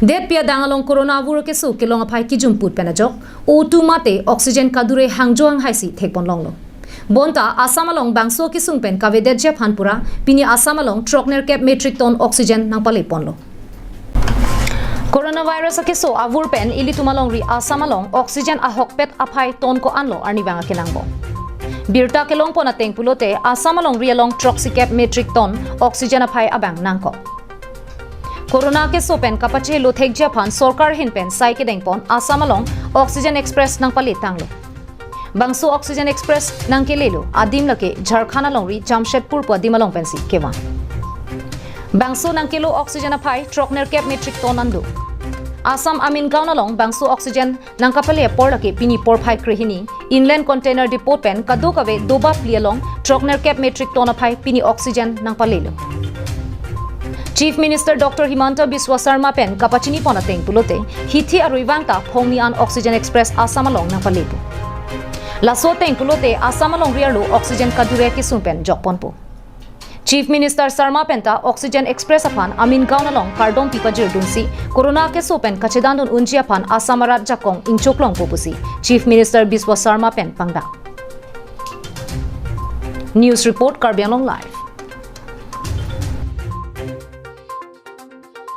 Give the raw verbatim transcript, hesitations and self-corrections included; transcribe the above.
Detpi adang along corona avur keso kelong aphai kijumput pen ajok O two mate oxygen kadure hangjo hanghaisi thekpon longlo. Bonta Assam along bangso kesung pen kavedetji aphan pura pini Assam along throknerkep metric ton oxygen nangpaleponlo. Coronavirus akeso avur pen ilitum alongri Assam along oxygen ahokpet aphai ton ko-anlo arnivang akenangbong. Birta kelongpon ateng pulote Assam alongri along throksikep metric ton oxygen aphai abang nangkok. Corona keso pen kapachelo thekji aphan sorkar ahin pen sai kedengpon Assam along Oxygen Express nangpaletanglo. Bangso Oxygen Express nangkelelo adim lake Jharkhand alongri Jamshedpur pu adim along pensi kevang. Bangso nangkelo oxygen aphai throknerkep metric ton an do. Assam Amingaon along bangso oxygen nangkapale apor lake pini porphai krehini Inland Container Depot pen kadokave doba phli along throknerkep metric ton aphai pini oxygen nangpalelo. Chief Minister Doctor Himanta Biswa Sarma pen kapachinipon ateng pulote hithi arui vangta phongni an Oxygen Express Assam along nangpalepo. Laso ateng pulote Assam alongri arlo oxygen kadure kesung pen jokponpo. Chief Minister Sarma penta Oxygen Express aphan Amingaon along kardom pipajirdunsi corona keso pen kachedandun unji aphan Assam arat jakong ingchoklongpo pusi Chief Minister Biswa Sarma pen pangdak. News report, Karbi Anglong Live.